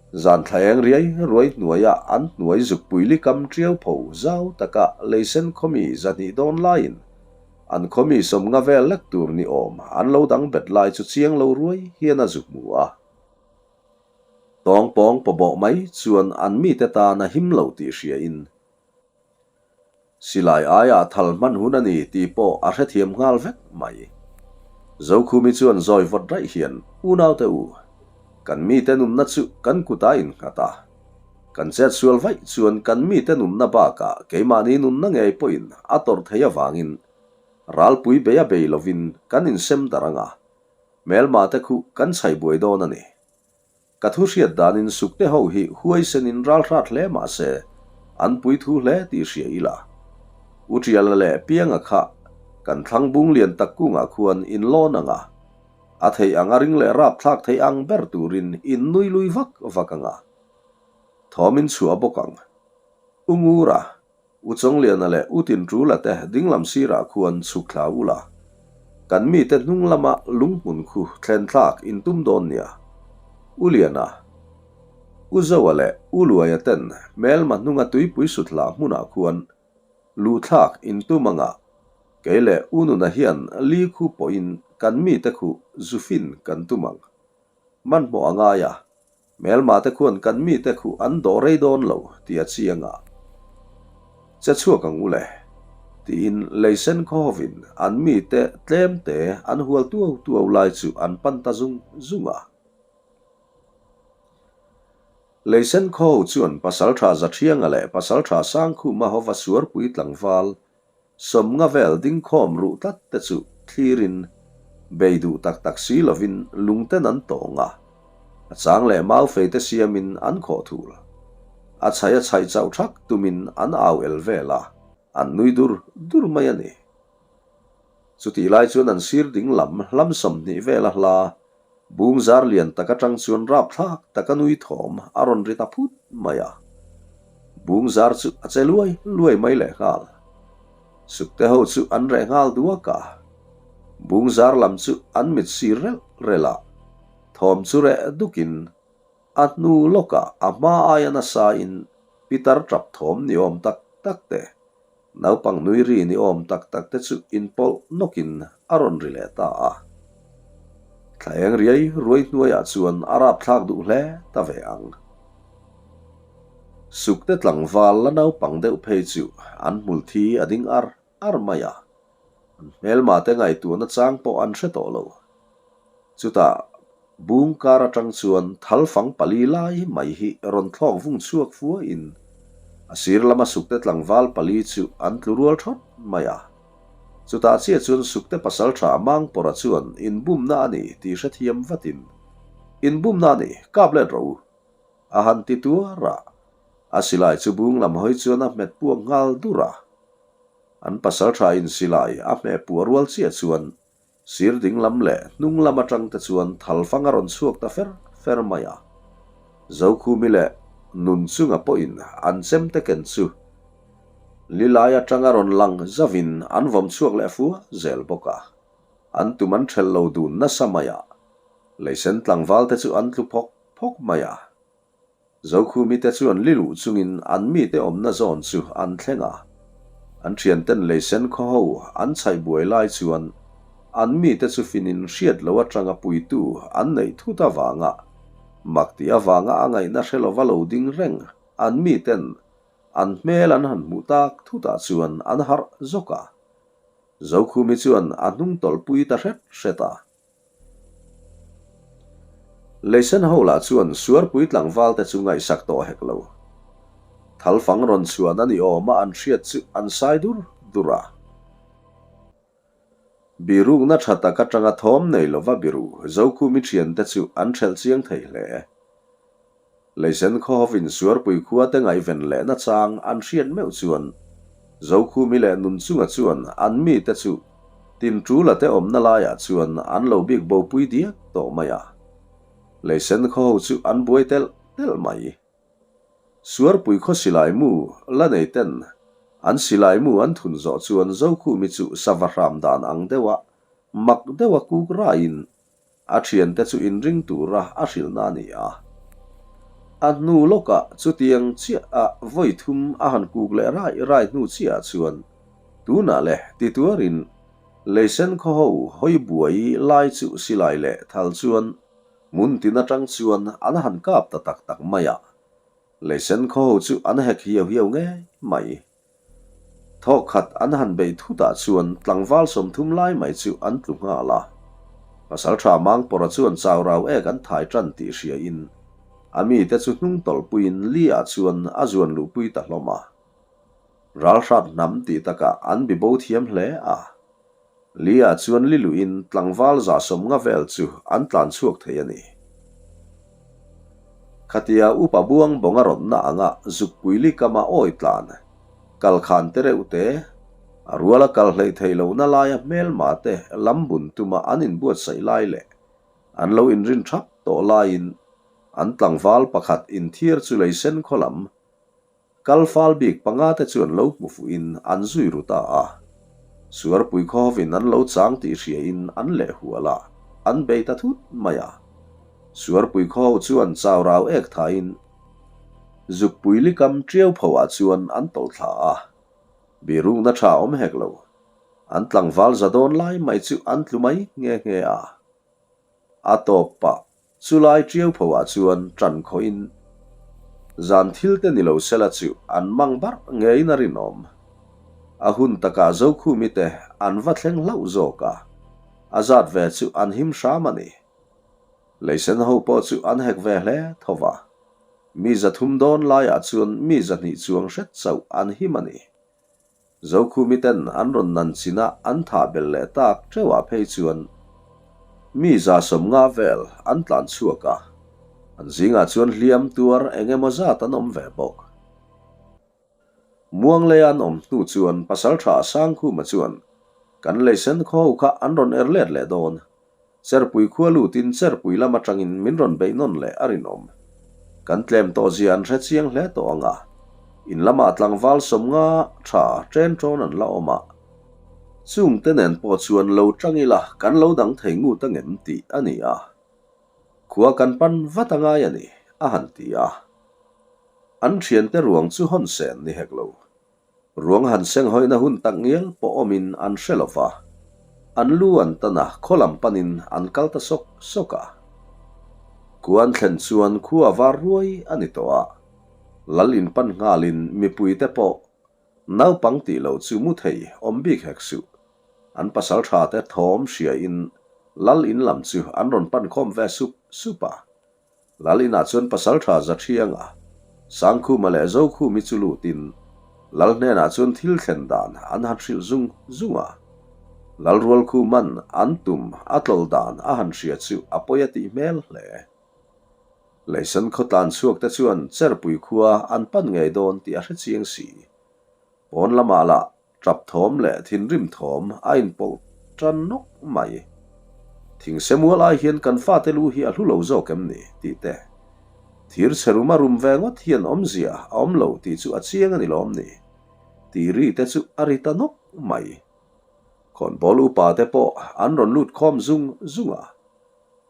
Zan thla eng riai ruai hnuaia an hnuai zukpui likam tiau pho zau taka leisen khawmi 200 dawn laiin an khawmi 50 vel lek tur ni awm an lo dang bet lai chu chiang lo ruai hian a zu hmu a. Tawng pawng pawbawh mai chuan an mite tan a him lo tih hriain Silai aiah thal hman hun a ni tih pawh a hrethiam nghal vek mai. Zokhumi chuan zawi vawt raih hian, Unaute u, kan mite nunna chu kan kutah innghat a. Kan chetsual vaih chuan kan mite nunna bakah keimahni nunna ngei pawhin a tawrh theih avangin. Ralpui bei a bei lovin kan insem darh anga, hmelma te khu kan chhaih buai dawn a ni. Ka thu hriat danin sukte ho hi huaisenin ral hrat hle mah se, an pui thu hle tih hria ila. U Tiala leh Pianga kha kan thlang bung lian tak kungah khuan in lawn anga, a theih ang a ring leh rapthlak theih ang ber turin in nui lui vak vak anga. Thawm in chhuah bawk ang. U Ngura, U Chawngliana leh U Tinṭula te dinglam sirah khuan chhuk thla ula, kan mite hnung lama lunghmun khu thlen thlak in tum dawn nia. U Liana, U Zoa leh U Luaia ten hmelma hnunga tuipui sut hlah hmunah khuan luh thlak in tum anga kei leh U Nuna hian li khu pawhin kan mite khu zufin kan tum ang. Hmanhmawh a ngai a, Hmelma te khuan kan mite khu an dawh rei dawn lo tih a chiang a, Che chhuak ang u le, tiin leisen khawhovin an mite tlem te an hual tuau tuau lai chu an pan ta zung zung a. Leisen khawho chuan Pasalṭha Zathianga leh Pasalṭha Sangkhuma hova suarpui tlangval Sawmnga vel dingkhawm ruh tlat te chu thlirin bei duh tak tak si lovin lungten an tawng a, a chang leh mau fei te siamin an khawh thul. A chhaih a chhaih chauh thak tumin an au el vel a, an nui dur dur mai a ni. Chutih lai chuan an sir ding lam hlam 20 vela hla Bung zar lian tak atang chuan rapthlak taka nui thawm a rawn ri ta phut mai a. Bung zar chu a che luai luai mai leh nghal. Sukte ho chu an reh nghal duak a. Bung zar lam chu an mit sir relh relh a. Thawm chu reh dukin a hnu lawkah a hma aia nasa in pitar tap thawm ni awm tak tak te Naupang nui ri ni awm tak tak te chu inpawlh nawkin a rawn ri leh ta a. Thla eng riai ruai hnuaiah chuan a rapthlak duh hle ta ve ang. Sukte tlangval la naupang deuh phei chu an hmul thi a ding ar ar mai a, an hmelma te ngaihtuahna chang pawh an hre tawh lo. Chutah Bung kar atang chuan thal fang pali lai mai hi rawn thlawk vung chhuak fuahin a sir lama sukte tlangval pali chu an tlu rual thawt mai a. Chutah chiah chuan sukte pasal tha Mangpawrha chuan inbumna a ni tih hrethiam vatin, Inbumna a ni, kap let rawh u, a han ti tuar a. A silai chu bung lam hawi chuan a hmet puak nghal dur a. An pasal tha in silai a hmeh puah rual chiah chuan Sir ding lam leh hnung lam atang te chuan thalfang a rawn chhuak ta fer fer mai a. Zokhumi leh Nunchunga pawhin an chemte ken chu lilai atanga rawn lang zauhin an vawm chhuak leh fua zel bawk a. An tum an thelh lo dun nasa mai a. Leisen tlangval te chu an tlu phawk phawk mai a. Zokhumite chuan li luh chungin an mite awmna zawn chu an thleng a. An thianten leisen khaw ho an chhaih buai lai chuan an mite chu finin hriat lo atanga puitu an neih thut avanga mak tih avanga a ngaihna hre lova lo ding reng an miten an hmel an han hmuh tak thutah chuan an harh zawk a. Zokhumi chuan a hnung tawlhpui ta hret hret a. Leisen ho lah chuan suarpui tlangval te chu ngaihsak tawh hek lo. Thalfang rawn chhuan a ni awm a an hriat chu an sai dur dur a. Birukna tha tak atanga thawm nei lova biru Zokhumi thiante chu an thelh chiang thei hle. Leisen khawhovin Suarpui khua te ngaihven leh nachang an hriat meuh chuan Zokhumi leh Nunchunga chuan an mite chu Tinṭula te awmna laiah chuan an lo bik bopui diak tawh mai a. Leisen khawho chu an buai telh telh mai. Suarpui khaw silai mu la nei ten an silai mu an thun zawh chuan Zokhumi chu sava hram dan ang deuha mak deuha kuk raiin A thiante chu inring tura a hrilhna a ni a. A hnu lawkah chutiang chiah a vawi thum a han kuk leh rai rai hnu chiahah chuan tunah le ti tuarin leisen khaw ho hawi buai lai chu silai leh thal chuan hmun tin atang chuan an han kap ta tak tak mai a. Leisen khaw ho chu an hek hiau hiau ngei mai. Thawk khat an han beih thutah chuan tlangval 30 lai mai chu an tlu nghal a. Pasalṭha Mangpawrha chuan chau rau ek an thai ṭan tih hriain a mite chu hnung tawlhpuiin li-ah chuan a zuan luhpui ta hlawm a. Ralhrat hnam tih takah an bibo thiam hle a. Li-ah chuan li luhin tlangval 150 vel chu an tlan chhuak thei a ni. Khatia upa buang bawnga rawtna anga zukpui li kama awi tlan, kal khan te reuh te, a ruala kal hleih theih lohna laia hmelma te lam bun tuma an inbuatsaih lai leh an lo inrin thap tawh laiin an tlangval pakhat inthiar chu leisen khaw lam Kal fal bik panga te chuan lo hmu fuhin an zui ru ta a. Suarpui khawhovin an lo chang tih hriain an leh hual a, an bei ta thut mai a. Suarpui khawho chuan chau rau ek thain Zukpui likam tiau phoah chuan an tawlh thla a. Birukna tha awm hek lo. An tlangval za dawn lai mai chu an tlu mai nghe nghe a. A tawp pah Chulai ṭiau phoah chuan ṭan khawhin zan thil te ni lo sela chu an mang barh ngeiin a rinawm. A hun takah Zokhumi te an va thleng hlauh zawk a, a zat ve chu an him hram a ni. Leisen ho pawh chu an hek ve hle tho va, mi 300 dawn laiah chuan mi 200 chuang hret chauh an him a ni. Zokhumi ten an rawn nan chin a an thah belh leh tak teuhah phei chuan mi 150 vel an tlan chhuak a, an zingah chuan hliam tuar eng emaw zat an awm ve bawk. Muangleia an awm hnu chuan Pasaltha Sangkhuma chuan kan leisen khaw ho kha an rawn er let leh dawn. Cherpui khua lutin Cherpui lam atangin min rawn beih nawn leh a rinawm. Kan tlem tawh zia an hre chiang hle tawh ang a, in lamah tlangval 50 tha ṭen ṭawn an la awm a. Chungte nen pawh chuan lo ṭang ila kan lo dang thei ngut angem tih a ni a. Khua kan pan vat a ngai a ni, a han ti a. An ṭhiante ruang chu hawn sen ni hek lo. Ruang han senghawina hun tak ngial pawh awmin an hre lo va, an lu an tan a, khaw lam panin an kal ta sawk sawk a. Khua an thlen chuan khua var ruai a ni tawh a, lal in pan nghalin mipuite pawh naupang tih loh chu mu thei awm bik hek suh. An pasal tha te thawm hriain lal in lam chu an rawn pan khawm ve sup sup a. Lal inah chuan pasaltha Zathianga, Sangkhuma leh Zokhumi chu lutin Lal hnenah chuan thil thlen dan an han hrilh zung zung a. Lal Rualkhuman an tum a tlawl dan a han hria chu a pawi a tih hmel hle. Leisan khaw tlan chhuak te chuan Cherpui khua an pan ngei dawn tih a hre chiang si. Pawn lamah lah Ṭap thawm leh thinrim thawm a inpawlh ṭan nawk mai. Thingse mual ai hian kan fate lu hi a hlu lo zawk em ni? tih te. Thir chhe ruma rum ve ngawt hian awmzia a awm lo tih chu a chiang a ni lawm ni? Tih ri te chu a ri ta nawk mai. Khawnbawl upa te pawh an rawn lut khawm zung zung a.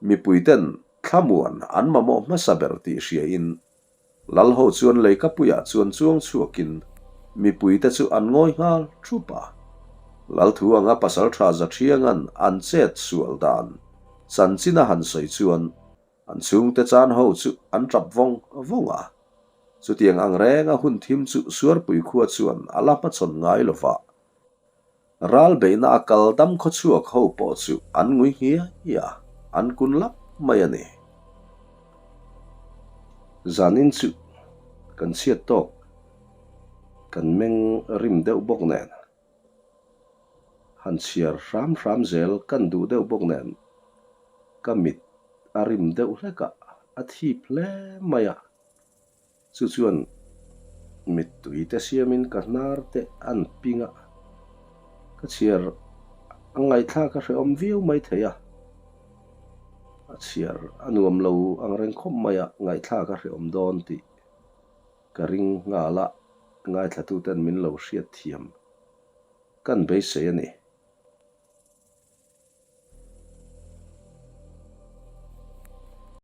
Mipui ten thlamuan an mamawh hmasa ber tih hriain Lalho chuan leikapuiah chuan chuang chhuakin mipuite chu an ngawi nghal thup a. Lalthu anga pasaltha Zathianga'n an chet sual dan chanchin a han sawi chuan an chhungte chan ho chu an tap vawng vawng a. Chutiang ang renga hun thim chu Suarpui khua chuan a la hmachhawn ngai lova. Ral beihna a kal dam khaw chhuak ho pawh chu an ngui nghiai a, an kun lap mai a ni. Zanin chu kan chhiat tawk, kan meng rim deuh bawk nen, han chhiar hram hram zel kan duh deuh bawk nen, ka mit a rim deuh hlek a, a thip hle mai a. Chu chuan mittui te siamin ka hnar te an ping a, ka chhiar a ngaihthlak a hrehawm viau mai thei a, a chhiar a nuam lo ang reng khawp mai a, ngaihthlak a hrehawm dawn tih ka ring nghal a, ngaithlatuten min lo hriat thiam kan beisei a ni.